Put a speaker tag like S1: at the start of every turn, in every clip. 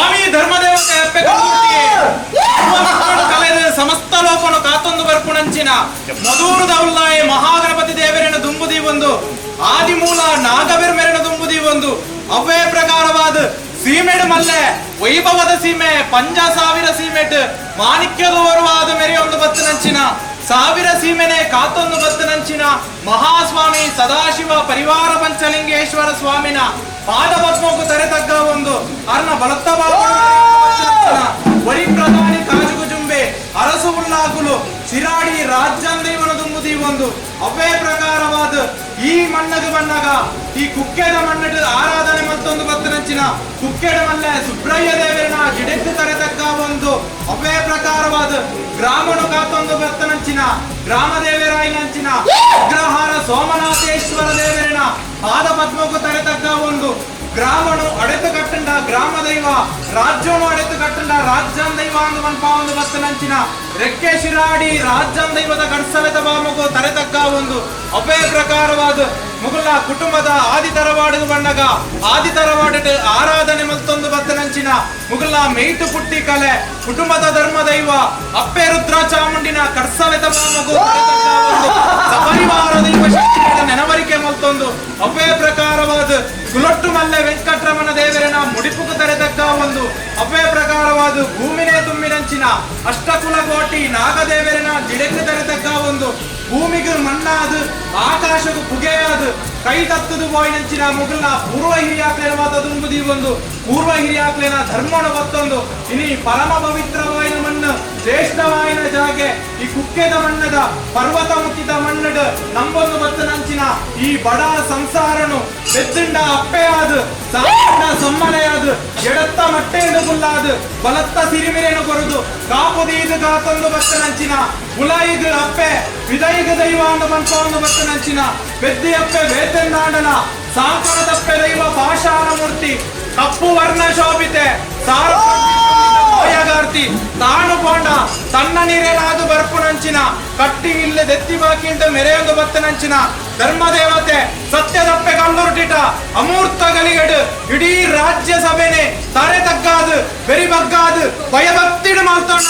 S1: ಸ್ವಾಮಿ ಧರ್ಮದೇವತೆ ಅಪ್ಪೆ ಕಲ್ಲುರ್ಟಿಯೇ ಕಲೆದ ಸಮಸ್ತ ಲೋಕನು ಕಾತೊಂದು ಬರ್ಪುಣಂಚಿನ ಮಧೂರುದ ಉಲ್ಲಾಯ ಮಹಾಗಣಪತಿ ದೇವರನ ದುಂಬುದಿ ಒಂದು ಆದಿಮೂಲ ನಾಗಬೆರ್ಮೆರನ ದುಂಬುದಿ ಒಂದು ಅವ್ವೇ ಪ್ರಕಾರವಾದ ಸೀಮೆಡು ಮಲ್ಲೆ ವೈಭವದ ಸೀಮೆ ಪಂಜ ಸಾವಿರ ಸೀಮೆಟ್ ಮಾಣಿಕ್ಯದೋರುವಾದ ಮೆರೆಯೊಂದು ಬತ್ತನಂಚಿನ ಸಾವಿರ ಸೀಮೆನೆ ಕಾತೊಂದು ಬತ್ತನಂಚಿನ ಮಹಾಸ್ವಾಮಿ ಸದಾಶಿವ ಪರಿವಾರ ಪಂಚಲಿಂಗೇಶ್ವರ ಸ್ವಾಮಿನ ಪಾದ ಪದ್ಮಕ್ಕೂ ತರೆ ತಗ್ಗ ಒಂದು ಅರ್ನ ಬಲತ್ತ ವರಿ ಪ್ರಧಾನಿ ಕಾಜುಗುಜುಂಬೆ ಅರಸು ಉಲ್ಲಾಗುಲು ಶಿರಾಡಿ ರಾಜ್ಯಾಂದೈವನ ದುಂಬುದಿ ಒಂದು ಅವೇ ಪ್ರಕಾರವಾದ ಈ ಮಣ್ಣಗ ಮಣ್ಣಗ ಈ ಕುಕ್ಕೆದ ಮಣ್ಣಡು ಆರಾಧನೆ ಮತ್ತೊಂದು ಬತ್ತನಂಚಿನ ಕುಕ್ಕೆಡ ಮಲ್ಲೆ ಸುಬ್ರಯ್ಯ ದೇವರನ ಜಿಡೆಕ್ಕು ತರೆತಕ್ಕ ಒಂದು ಅವೇ ಪ್ರಕಾರವಾದ ಗ್ರಾಮನು ಕಾತೊಂದು ಬತ್ತನಂಚಿನ ಗ್ರಾಮ ದೇವರಾಯಿನಂಚಿನ ಅಗ್ರಹಾರ ಸೋಮನಾಥೇಶ್ವರ ದೇವರನ ಪಾದ ಪದ್ಮಕ್ಕೂ ತರೆತಕ್ಕ ಒಂದು ಗ್ರಾಮನು ಅಡೆತು ಕಟ್ಟಂಡ ಗ್ರಾಮ ದೈವ ರಾಜ್ಯನು ಅಡೆತು ಕಟ್ಟಂಡ ರಾಜ್ಯಂ ದೈವ ಅಂದು ಮನ್ಪಾವೊಂದು ಬತ್ತನಂಚಿನ ರೆಕ್ಕೆ ಶಿರಾಡಿ ರಾಜ್ಯಂ ದೈವದ ಕಡ್ಸಲೆದ ಬಾಮಗು ತರೆತಕ್ಕ ಒಂದು ಅವೇ ಪ್ರಕಾರವಾದ ಮುಗುಲ ಕುಟುಂಬದ ಆದಿ ತರವಾಡು ಬಣ್ಣಗ ಆದಿ ತರವಾಡು ಆರಾಧನೆ ಮತ್ತೊಂದು ಬತ್ತನಂಚಿನ ಮುಗುಲ ಮೇಯ್ತು ಪುಟ್ಟಿ ಕಲೆ ಕುಟುಂಬದ ಧರ್ಮ ದೈವ ಅಪ್ಪೆ ರುದ್ರ ಚಾಮುಂಡಿನ ಕಡ್ಸಲೆದ ಬಾಮಗು ತರೆತಕ್ಕ ಒಂದು ಸಪರಿವಾರ ದೈವ ಶಕ್ತಿಗಳ ನೆನವರಿಕೆ ಮಲ್ತೊಂದು ಅವೇ ಪ್ರಕಾರವಾದ ಕುಲೊಟ್ಟು ಮಲ್ಲೆ ವೆಂಕಟರಮಣ ದೇವರನ ಮುಡಿಪುಕು ತರೆತಕ್ಕ ಒಂದು ಅವೇ ಪ್ರಕಾರವಾದ ಭೂಮಿನೇ ತುಂಬಿನಂಚಿನ ಅಷ್ಟಕುಲ ಕೋಟಿ ನಾಗದೇವರನ ಜಿಡೆಕ್ಕು ತರೆತಕ್ಕ ಒಂದು ಭೂಮಿಗೆ ಮಣ್ಣಾದು ಆಕಾಶకు ಪುಗೆಯಾದು ಕೈ ತತ್ತದು ಬಾಯಿನಂಚಿನ ಮುಗುಲ್ನ ಪೂರ್ವ ಹಿರಿಯಾಕ್ಲೇನ ಮಾತ ದುಂಬುದಿ ಒಂದು ಪೂರ್ವ ಹಿರಿಯಾಕ್ಲೇನ ಧರ್ಮಣ ಬತ್ತೊಂದು ಇನಿ ಪರಮ ಪವಿತ್ರವಾಯಿನ ಮಣ್ಣು ಶ್ರೇಷ್ಠವಾಯಿನ ಜಾಗೆ ಈ ಕುಕ್ಕೆದ ಮಣ್ಣದ ಪರ್ವತ ಮುಖಿತ ಮಣ್ಣಡು ನಂಬೊಂದು ಬತ್ತನಂಚಿನ ಈ ಬಡ ಸಂಸಾರನು ಬೆದ್ದಿಂಡ ಅಪ್ಪೆಯಾದು ಸಾಂಡ ಸೊಮ್ಮಲೆಯಾದು ಎಡತ್ತ ಮಟ್ಟೆಯನ್ನು ಗುಲ್ಲಾದು ಬಲತ್ತ ಸಿರಿಮಿರೇನು ಕೊರದು ಕಾಪುದೀದು ಕಾತೊಂದು ಬತ್ತನಂಚಿನ ಉಲಾಯಿಗ ಅಪ್ಪೆ ವಿದೈಗ ದೈವ ಅಂದ ಮನ್ಪೊಂದು ಬತ್ತನಂಚಿನ ಬೆದ್ದಿ ಅಪ್ಪೆ ವೇತನ್ನಾಡನ ಸಾಂಕರದಪ್ಪೆ ದೈವ ಪಾಷಾಣ ಮೂರ್ತಿ ಕಪ್ಪು ವರ್ಣ ಶೋಭಿತೆ ಸಾರ ಮಾಯಗಾರ್ತಿ ತಾನು ಪೋಂಡ ತನ್ನ ನೀರೇನಾದು ಬರ್ಪುನಂಚಿನ ಕಟ್ಟಿ ಇಲ್ಲ ದೆತ್ತಿ ಬಾಕಿಂತ ಮೆರೆಯೊಂದು ಬತ್ತನಂಚಿನ ಧರ್ಮದೇವತೆ ಸತ್ಯದಪ್ಪೆ ಕಲ್ಲುರುಟಿಟ ಅಮೂರ್ತ ಗಲಿಗಡು ಇಡೀ ರಾಜ್ಯ ಸಭೆನೆ ತಾರೆ ತಗ್ಗಾದು ಬೆರಿ ಬಗ್ಗಾದು ಭಯಭಕ್ತಿಡು ಮಾಲ್ತೊಂಡ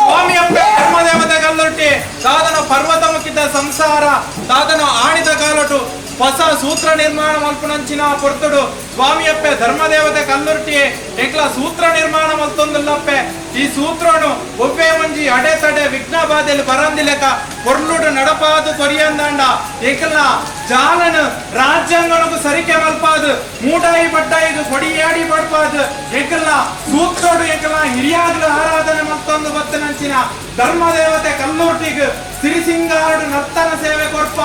S1: ಸ್ವಾಮಿಯಪ್ಪೆ ಧರ್ಮದೇವತೆ ಕಲ್ಲುರ್ಟಿ ಸಾಧನ ಪರ್ವತ ಮುಖಿತ ಸಂಸಾರ ಸಾಧನ ಆಣಿದ ಕಾಲಟು ಹೊಸ ಸೂತ್ರ ನಿರ್ಮಾಣ ಮಲ್ಪುನಂಚಿನ ಪೊರ್ತುಡು ಸ್ವಾಮಿಯಪ್ಪೆ ಧರ್ಮದೇವತೆ ಕಲ್ಲುರ್ಟಿ ಎಂಕ್ಲ ಸೂತ್ರ ನಿರ್ಮಾಣ ಮಲ್ತೊಂದುಲ್ಲಪ್ಪೆ ಈ ಸೂತ್ರನು ಒಬ್ಬೇ ಮಂಜಿ ಅಡೆ ತಡೆ ವಿಘ್ನ ಬಾಧೆಯಲ್ಲಿ ಬರಂದಿಲೆಕ ಕೊರ್ಲುಡು ನಡಪಾದು ಕೊರಿಯಂದಾಂಡ ಎಂಕಲ್ನ ಜಾಲನು ರಾಜ್ಯಾಂಗಣకు ಸರಿಕೆ ಮಲ್ಪಾದು ಮೂಡಾಯಿ ಬಡ್ಡಾಯಿಗೆ ಕೊಡಿಯಾಡಿ ಬಡ್ಪಾದು ಎಂಕಲ್ನ ಸೂತ್ರೋಡು ಎಂಕಲ್ನ ಹಿರಿಯಾಗ್ಲು ಆರಾಧನೆ ಮತ್ತೊಂದು ಬತ್ತನಂಚಿನ ಧರ್ಮದೇವತೆ ಕಲ್ಲುರ್ಟಿಗ್ ಸಿರಿಸಿಂಗಾರಡು ನರ್ತನ ಸೇವೆ ಕೊರ್ಪ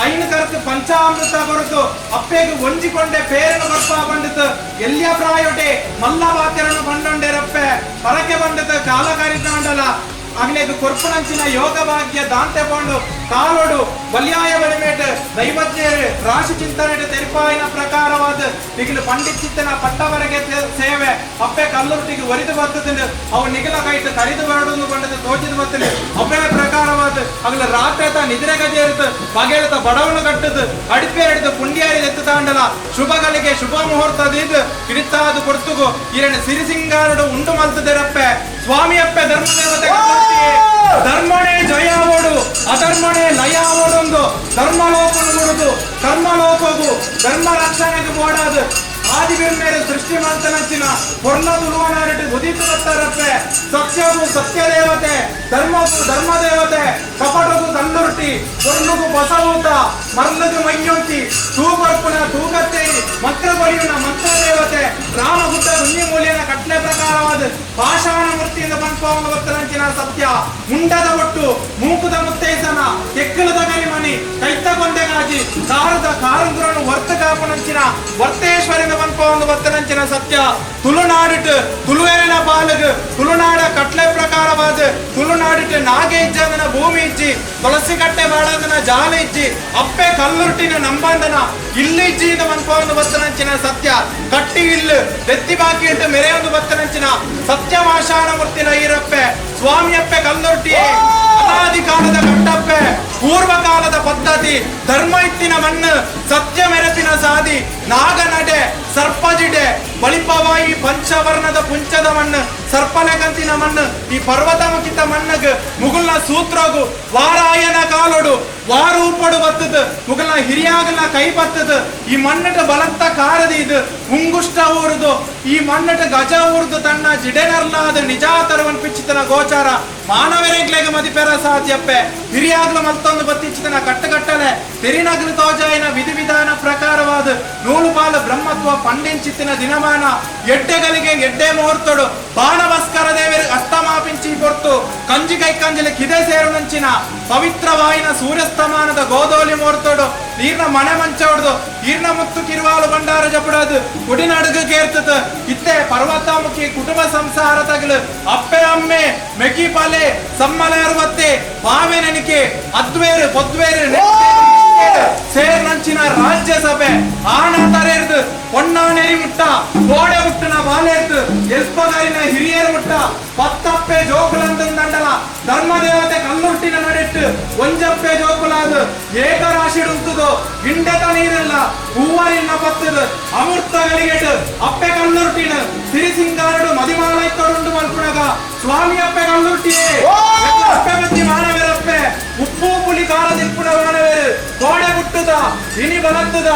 S1: ಐನು ಕರ್ತು ಪಂಚಾಮೃತ ಕೊರತು ಅಪ್ಪೆಗ್ ಒಂಜಿಕೊಂಡೆ ಪೇರನು ಕೊರ್ಪ ಬಂಡಿತು ಎಲ್ಲಿಯ ಪ್ರಾಯೋಟೆ ಮಲ್ಲ ಬಾತೆರನು ಬಂಡೊಂಡೆರಪ್ಪೆ ಪರಕೆ ಬಂಡಿತು ಕಾಲ ಕರಿತಾಂಡಲ ಅಗ್ಲೇಗ್ ಕೊರ್ಪುನಂಚಿನ ಯೋಗ ಭಾಗ್ಯ ದಾಂತೆ ಪೋಂಡು ಕಾಲೊಡು ಬಲ್ಯಾಯ ಬಲಿಮೇಟ್ ದೈವಜ್ಞರು ರಾಶಿ ಚಿಂತನೆ ತೆರಿಪಾಯಿನ ಪ್ರಕಾರವಾದ ನಿಗಿಲು ಪಂಡಿತ್ ಚಿತ್ತನ ಪಟ್ಟವರೆಗೆ ಸೇವೆ ಅಪ್ಪೆ ಕಲ್ಲುರ್ಟಿಗೆ ಒರಿದು ಬರ್ತದೆ ಅವು ನಿಗಲ ಕೈಟ್ ಕರಿದು ಬರಡು ಬಂಡದು ತೋಚಿದ ಬರ್ತದೆ ಅಪ್ಪೆ ಪ್ರಕಾರವಾದ ಅಗಲ ರಾತ್ರಿ ನಿದ್ರೆ ಗಜೇರಿತು ಬಗೆಳತ ಬಡವನು ಕಟ್ಟದು ಅಡಿಪೆ ಹಿಡಿದು ಪುಂಡಿಯಾರಿ ಎತ್ತು ತಾಂಡಲ ಶುಭಗಳಿಗೆ ಶುಭ ಮುಹೂರ್ತದ ಕಿಡಿತಾದು ಕೊಡ್ತುಗು ಇರಣ ಸಿರಿಸಿಂಗಾರಡು ಉಂಡು ಮಲ್ತದೆರಪ್ಪೆ ಸ್ವಾಮಿಯಪ್ಪೆ ಧರ್ಮದೇವತೆ ಧರ್ಮಣೇ ಜಯಾವೋಡು ಅಧರ್ಮಣೇ ಲಯಾವೋಡೊಂದು ಧರ್ಮಲೋಕನು ಮುಡುದು ಕರ್ಮಲೋಕಗು ಧರ್ಮ ರಕ್ಷಣೆಗೆ ಬೋಡಾದು ಆದಿಬೆಮ್ಮೇರೆ ಸೃಷ್ಟಿ ಮಾಡ್ತನಂಚಿನ ಪೊರ್ಲ ತುಳುವನಾರಟು ಉದಿತು ಬರ್ತಾರಪ್ಪೆ ಸತ್ಯವು ಸತ್ಯದೇವತೆ ಧರ್ಮವು ಧರ್ಮದೇವತೆ ಕಪಟಗು ಕಲ್ಲುರ್ಟಿ ಪೊರ್ಲುಗು ಬಸವೂತ ಮರ್ಲಗು ಮೈಯೊಂತಿ ತೂಪರ್ಪುನ ತೂಕತ್ತೇರಿ ಮಂತ್ರ ಬಳಿಯುನ ಮಂತ್ರದೇವತೆ ರಾಮಗುಡ್ಡ ಗುನ್ನಿ ಮೂಲಿಯನ ಕಟ್ಲೆ ಪ್ರಕಾರವಾದ ಪಾಷಾಣ ಮೂರ್ತಿಯಿಂದ ಪನ್ಪಾವಂಗ ಬತ್ತನಂಚಿನ ಸತ್ಯ ಮುಂಡದ ಒಟ್ಟು ಮೂಕುದ ಮುತ್ತೈಸನ ಕೆಕ್ಕಲದ ಕರಿಮಣಿ ಕೈತ ಕೊಂದೆಗಾಜಿ ಕಾರದ ಕಾರಂಗುರನು ವರ್ತ ಕಾಪುನಂಚಿನ ವರ್ತೇಶ್ವರಿಂದ ಪನ್ಪಾವಂಗ ಬತ್ತನಂಚಿನ ಸತ್ಯ ತುಳುನಾಡಿಟ್ಟು ತುಳುವೇರಿನ ಪಾಲಗು ತುಳುನಾಡ ಕಟ್ಲೆ ಪ್ರಕಾರವಾದ ತುಳುನಾಡಿಟ್ಟು ನಾಗೆ ಇಜ್ಜಂದನ ಭೂಮಿ ಇಜ್ಜಿ ತುಳಸಿ ಕಟ್ಟೆ ಬಾಡಂದನ ಜಾಲ ಇಜ್ಜಿ ಅಪ್ಪೆ ಕಲ್ಲುರ್ಟಿನ ನಂಬಂದನ ಇಲ್ಲಿಜ್ಜಿಯಿಂದ ಮನ್ಪವನ್ನು ಬತ್ತನಂಚಿನ ಸತ್ಯ ಕಟ್ಟಿ ಇಲ್ಲು ದೆತ್ತಿ ಬಾಕಿ ಇಟ್ಟು ಮೆರೆಯೊಂದು ಬತ್ತನಂಚಿನ ಸತ್ಯ ಮಾಷಾಣ ಮೂರ್ತಿನ ಈರಪ್ಪೆ ಸ್ವಾಮಿಯಪ್ಪೆ ಕಲ್ಲುರ್ಟಿಯೇ ಅನಾದಿ ಕಾಲದ ಕಟ್ಟಪ್ಪೆ ಪೂರ್ವಕಾಲದ ಪದ್ಧತಿ ಧರ್ಮ ಇತ್ತಿನ ಮಣ್ಣು ಸತ್ಯ ಮೆರೆಪಿನ ಸಾದಿ ನಾಗನಡೆ ಸರ್ಪಜಿಡೆ ಬಳಿಪವಾಯಿ ಪಂಚವರ್ಣದ ಪುಂಚದ ಮಣ್ಣು ಸರ್ಪಲೆಗಂತಿನ ಮಣ್ಣು ಈ ಪರ್ವತ ಮುಖಿತ ಮಣ್ಣಗ್ ಮುಗುಲ್ನ ಸೂತ್ರಗು ವಾರಾಯನ ಕಾಲೊಡು ವಾರೂಪಡು ಬತ್ತದ ಮುಗಲ್ನ ಹಿರಿಯಾಗಲ್ನ ಕೈ ಬತ್ತದ ಈ ಮಣ್ಣಟ ಬಲತ್ತ ಕಾರದಿ ಇದು ಮುಂಗುಷ್ಟ ಊರುದು ಈ ಮಣ್ಣಟ ಗಜ ಊರುದು ತನ್ನ ಜಿಡೆನರ್ಲಾದ ನಿಜಾತರವನ್ ಪಿಚ್ಚಿತನ ಗೋಚಾರ ಮಾನವರೆಗ್ಲೆಗ ಮದಿಪೆರ ಸಾಧ್ಯಪ್ಪೆ ಹಿರಿಯಾಗ್ಲ ಮತ್ತೊಂದು ಬತ್ತಿಚ್ಚಿತನ ಕಟ್ಟುಕಟ್ಟಲೆ ತೆರಿನಗಲು ತೋಜಾಯಿನ ವಿಧಿವಿಧಾನ ಪ್ರಕಾರವಾದ ನೂಲುಪಾಲ ಬ್ರಹ್ಮತ್ವ ಪಂಡಿಂಚಿತ್ತಿನ ದಿನಮಾನ ಎಡ್ಡೆಗಳಿಗೆ ಎಡ್ಡೆ ಮುಹೂರ್ತಡು ಬಾಣಭಸ್ಕರ ದೇವರು ಅಸ್ತಮಾಪಿಂಚಿ ಪೊರ್ತು ಕಂಜಿ ಕೈಕಂಜಲಿ ಕಿದೆ ಸೇರುನಂಚಿನ ಪವಿತ್ರವಾಯಿನ ಸೂರ್ಯಸ್ತಮಾನದ ಗೋದೋಲಿ ಮುಹೂರ್ತಡು ನೀರ್ನ ಮಣೆ ಮಂಚ ಹೊಡೆದು ಈರ್ನ ಮುತ್ತು ಕಿರುವಾಲು ಭಂಡಾರ ಜಪಡದು ಕುಡಿನಡುಗು ಕೇರ್ತದ ಇತ್ತೆ ಪರ್ವತಮುಖಿ ಕುಟುಂಬ ಸಂಸಾರ ತಗಲು ಅಪ್ಪೆ ಅಮ್ಮೆ ಮೆಗಿ ಪಾಲೆ ಸಮ್ಮಲೆ ಅರವತ್ತೆ ಬಾವೆ ನೆನಿಕೆ ಅದ್ವೇರು ಪೊದ್ವೇರು ಸೇರ್ನಂಚಿನ ರಾಜ್ಯಸಭೆ ಆಣ ತರೆರ್ದು ಪೊನ್ನಾನೆರಿ ಮುಟ್ಟ ಕೋಡೆ ಮುಟ್ಟನ ಬಾಲೆರ್ದು ಎಲ್ಪಗಾರಿನ ಹಿರಿಯರು ಮುಟ್ಟ ಪತ್ತಪ್ಪೆ ಜೋಕುಲಂತಂದಂಡಲ ಧರ್ಮದೇವತೆ ಕಲ್ಲುಟ್ಟಿನ ನಡೆಟ್ಟು ಒಂಜಪ್ಪೆ ಜೋಕುಲಾದ ಏಕರಾಶಿಡುಂತುದು ಗಿಂಡತ ನೀರಿಲ್ಲ ಹೂವರಿನ ಪತ್ತದು ಅಮೃತ ಗಳಿಗೆಟ್ಟು ಅಪ್ಪೆ ಕಲ್ಲುಟ್ಟಿನ ಸಿರಿಸಿಂಗಾರಡು ಮದಿಮಾಲೈತೊಡುಂಡು ಮಲ್ಪುಣಗ ಸ್ವಾಮಿ ಅಪ್ಪೆ ಕಲ್ಲುಟ್ಟಿಯೇ ಅಪ್ಪೆ ಬತ್ತಿ ಮಾನವರಪ್ಪೆ ಉಪ್ಪು ಪುಲಿ ಖಾರ ತಿನ್ಪುಣ ಮಾನವೇರು ಕೋಡೆ ಹುಟ್ಟುದ ಇನಿ ಬಲತ್ತುದ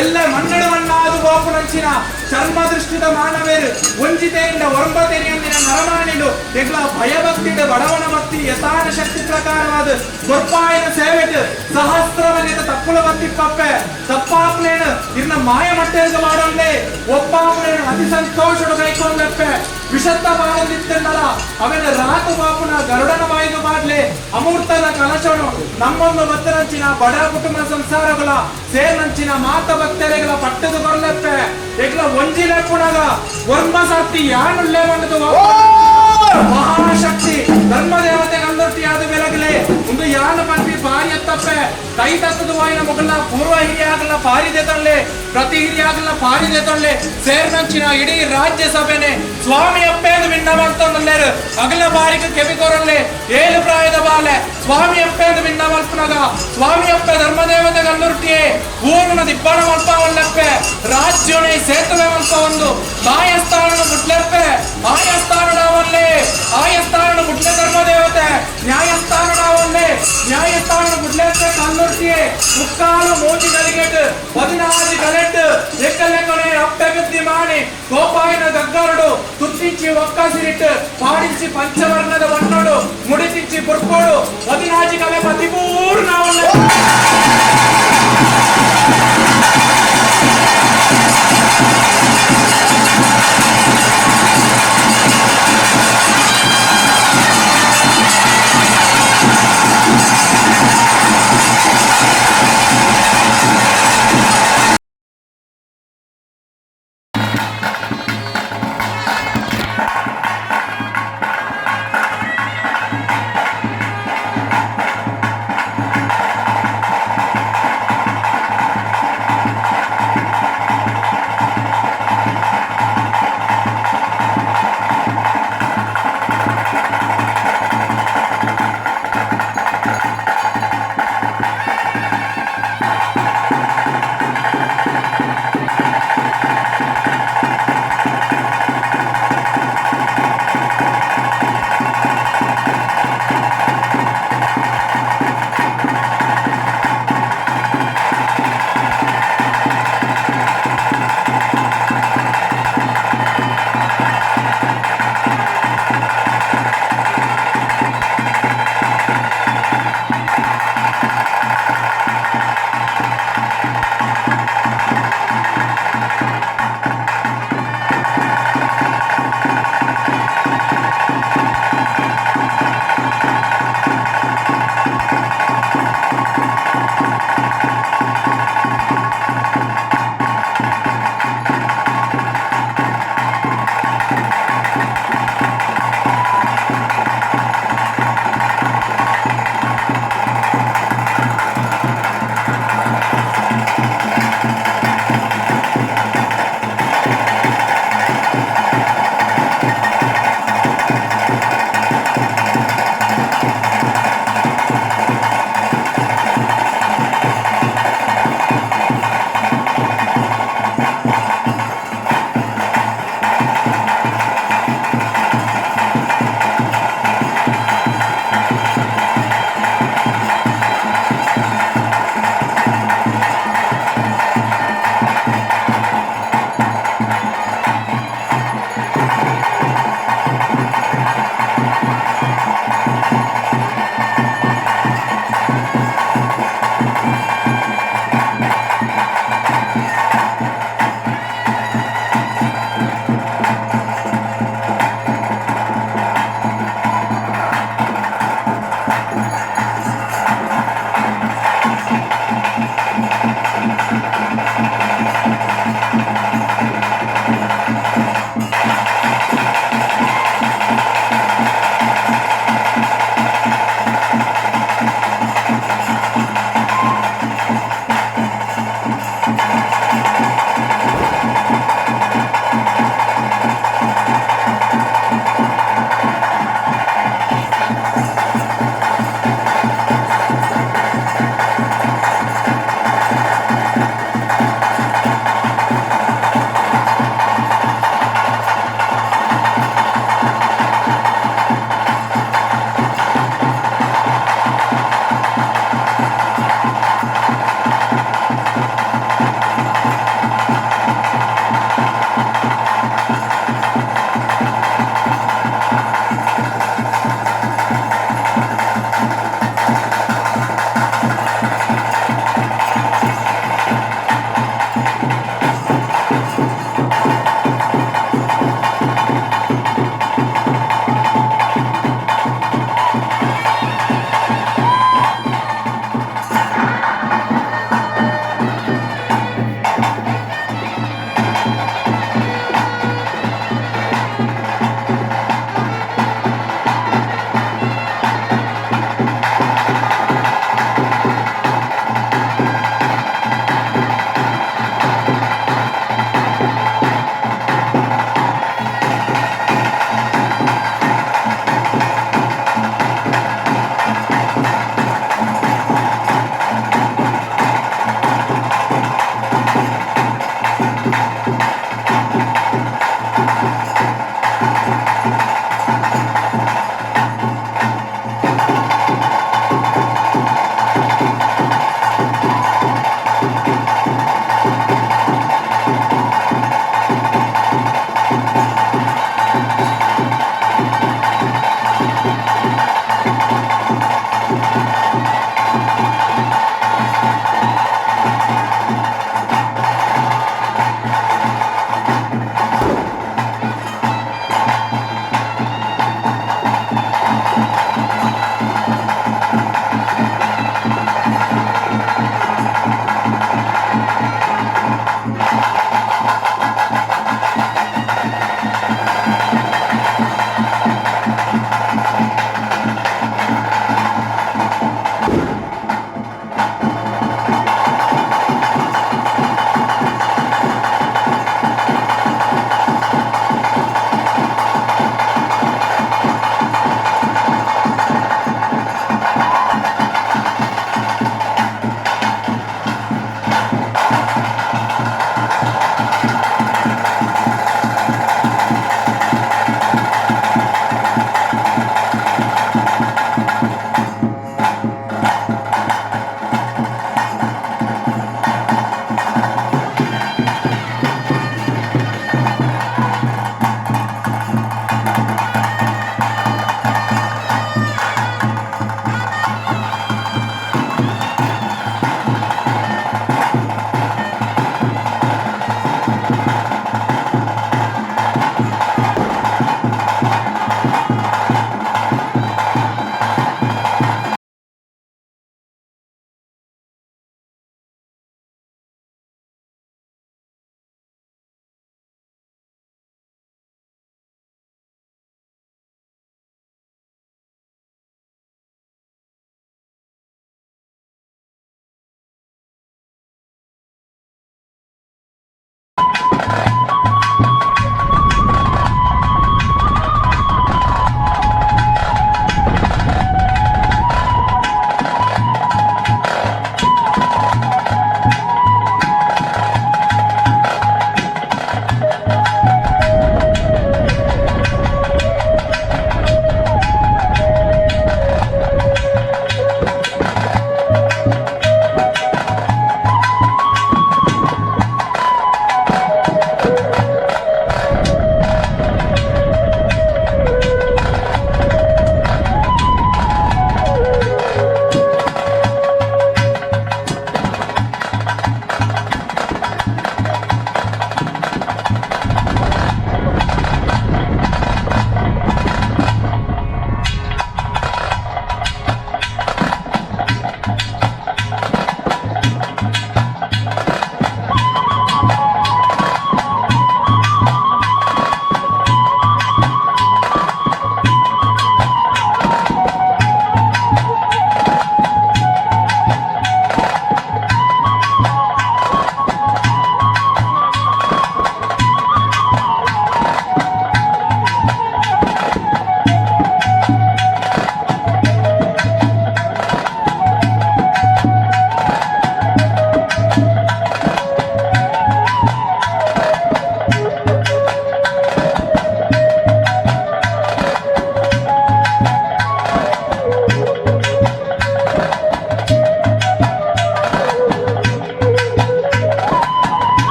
S1: ಎಲ್ಲ ಮಣ್ಣಡು ಮಣ್ಣಾದು ಬಾಪುನಂಚಿನ ಚರ್ಮ ದೃಷ್ಟಿದ ಮಾನವೇರು ಒಂಜಿತೆಯಿಂದ ಒರಂಬತೆರಿಯಂದಿನ ನರಮಾಣಿಲು ಎಗ್ಲ ಭಯಭಕ್ತಿಡ ಬಡವನ ಭಕ್ತಿ ಯಥಾನ ಶಕ್ತಿ ಪ್ರಕಾರವಾದ ಗೊರ್ಪಾಯನ ಸೇವೆಟ್ ಸಹಸ್ರವನಿತ ತಪ್ಪುಲ ಬತ್ತಿ ಪಪ್ಪೆ ತಪ್ಪಾಪ್ಲೇನು ಇರ್ನ ಮಾಯ ಮಟ್ಟೆಗೆ ಮಾಡೊಂಡೆ ಒಪ್ಪಾಪ್ಲೇನು ಅತಿ ಸಂತೋಷಡು ಕೈಕೊಂಡೆಪ್ಪೆ ವಿಷತ್ತ ಬಾಳದಿತ್ತಂದಲ ಅವನ ರಾತು ಬಾಪುನ ಗರುಡನ ಬಾಯಿಗೆ ಮಾಡ್ಲೆ ಅಮೂರ್ತದ ಕಲಶನು ನಮ್ಮೊಂದು ಮತ್ತರಂಚಿನ ಬಡ ಕುಟುಂಬ ಸಂಸಾರಗಳ ಸೇರ್ನಂಚಿನ ಮಾತ ಭಕ್ತರೆಗಳ ಪಟ್ಟದ ಕೊರ್ಲೆಪ್ಪೆ ಎಗ್ಲ ಒಂಜಿಲೆ ಪುಣಗ ವರ್ಮ ಸರ್ತಿ ಯಾನುಳ್ಳೆ ಬಂದದು ಮಹಾಶಕ್ತಿ ಧರ್ಮದೇವತೆ ಕಲ್ಲೊಟ್ಟಿಯಾದ ಬೆಲಗಲೆ ಒಂದು ಯಾನು ಪನ್ಪಿ ಬಾರಿ ಎತ್ತಪ್ಪೆ ಕೈ ತತ್ತದ ವಾಯಿನ ಮೊಗಲ ಪೂರ್ವ ಹಿರಿಯಾಗಲ್ಲ ಪಾರಿದೆ ತಳ್ಳೆ ಪ್ರತಿ ಹಿರಿಯಾಗಲ್ಲ ಪಾರಿದೆ ತಳ್ಳೆ ಸೇರ್ನಂಚಿನ ಇಡೀ ರಾಜ್ಯಸಭೆನೆ ಸ್ವಾಮಿ ಅಪ್ಪೇದು ಭಿನ್ನ ಮಾಡ್ತಂದಲ್ಲೇರು ಅಗಲ ಬಾರಿಕ ಕೆವಿಕೊರಲ್ಲೆ ಏಳು ಪ್ರಾಯದ ಬಾಲೆ ಸ್ವಾಮಿ ಅಪ್ಪೇದು ಭಿನ್ನ ಮಲ್ಪನಗ ಸ್ವಾಮಿ ಅಪ್ಪೆ ಧರ್ಮದೇವತೆ ಕಲ್ಲುರ್ಟಿಯೇ ಊರಿನ ದಿಬ್ಬಣ ಮಲ್ಪ ಒಲ್ಲೆಪ್ಪೆ ರಾಜ್ಯನೇ ಸೇತುವೆ ಮಲ್ಪ ಒಂದು ಆಯಸ್ಥಾನ ಮುಟ್ಲೆಪ್ಪೆ ಆಯಸ್ಥಾನಡವಲ್ಲೇ ಆಯಸ್ಥಾನ ಮುಟ್ಲೆ ಧರ್ಮದೇವತೆ ನ್ಯಾಯಸ್ಥಾನಡವಲ್ಲೇ ನ್ಯಾಯಸ್ಥಾನ ಮುಟ್ಲೆಪ್ಪೆ ಕಲ್ಲುರ್ಟಿಯೇ ಮುಕ್ಕಾಲು ಮೋಜಿ ಗಲಿಗೆಟ್ 16 ಕಲೆಟ್ ಎಕ್ಕಲೆಕೊನೆ ಅಪ್ಪೆ ಬುದ್ಧಿ ಮಾಣಿ ಗೋಪಾಯನ ಗಗ್ಗರಡು ತುತ್ತಿಂಚಿ ಒಕ್ಕಸಿರಿಟ್ಟು ಪಾಡಿಂಚಿ ಪಂಚವರ್ಣದ ಬಣ್ಣೋಡು ಮುಡಿತಿಂಚಿ ಪುರ್ಕೋಡು 16 ಕಲೆ ಪತಿಪೂರ್ಣ.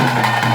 S1: ಠಠಠಠ.